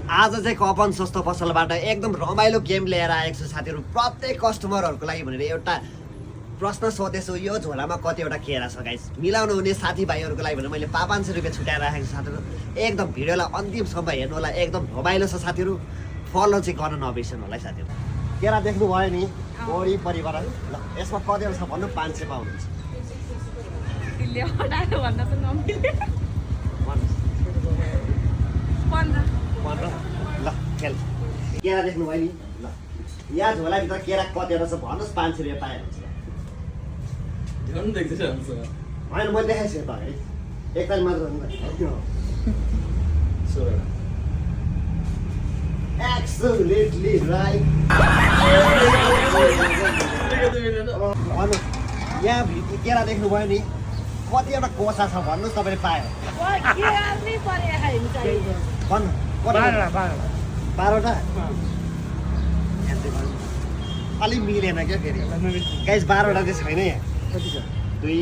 आज चाहिँ कपन सस्तो पसलबाट एकदम रमाइलो गेम लिएर आएको छु साथीहरू। प्रत्येक कस्टमरहरूको लागि भनेर एउटा प्रश्न सोधेछु, यो झोलामा कतिवटा केरा छ गाइस, मिलाउनु हुने साथीभाइहरूको लागि भनेर मैले 500 रुपियाँ छुट्याएर राखेको छु साथीहरू। एकदम भिडियोलाई अन्तिमसम्म हेर्नु होला, एकदम रमाइलो छ साथीहरू। फलो चाहिँ गर्न नबिर्सनु होला है साथीहरू। केरा देख्नु भयो नि वरिपरिबाट। ल यसमा कतिवटा छ भन्नु, 500 पाउनुहुन्छ। ल खेल केरा देख्नु भयो नि। ल यहाँ झोलाभित्र केरा कतिवटा छ भन्नुहोस्, 500 रुपियाँ पाइहाल्नुहुन्छ। होइन मैले देखाएको छु त है, एकताल मात्र Absolutely right. यहाँ केरा देख्नु भयो नि, कतिवटा कोसा छ भन्नुहोस्, तपाईँले पायो भन्नु। 12वटा अलिक मिलेन क्या फेरि गाइस, 12वटा चाहिँ छैन यहाँ। 2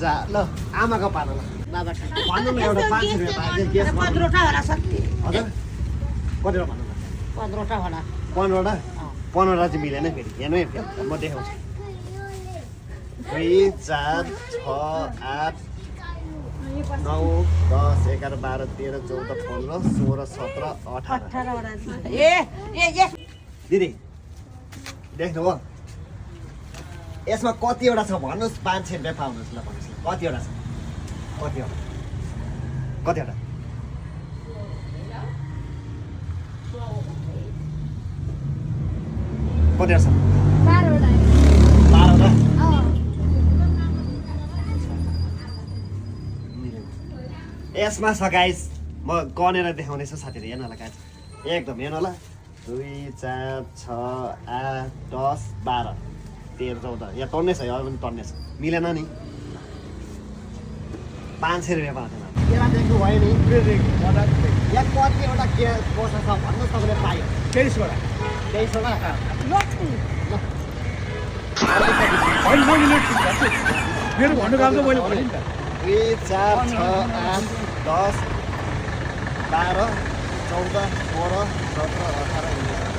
4 ल आमाको पालो ल भन्नु न, एउटा 500 रुपियाँ पायो। कतिवटा होला सक्ति हजुर कतिवटा भन्नु न? 15वटा होला। 15वटा? 15वटा चाहिँ मिलेन फेरि, हेर्नु है म देखाउँछु। 2 4 6 8 9 10 11 12 13 14 15 16 17 18। दिदी देख्नुभयो? यसमा कतिवटा छ भन्नुहोस्, 500 रुपियाँ पाउनुहोस्। ल भन्नुहोस् ल कतिवटा छ, कतिवटा कतिवटा? कतिवटा छ? 12वटा। यसमा छ गाइस, म गनेर देखाउनेछु साथीहरू, हेर्नु होला गाइस, एकदम हेर्नु होला। 2 4 6 8 10 12 13 14 यहाँ टन्ने छ, यो पनि टन्ने छ, मिलेन नि। 500 रुपियाँ पाउँदैन। केरा देख्नु भयो नि, यहाँ कतिवटा के कोसा छ भन्नुहोस्, तपाईँले पायो 23वटा। 23वटा? मेरो भन्नु काम त मैले भने नि त। 2 4 6 8 10 12 14 16 17 18 19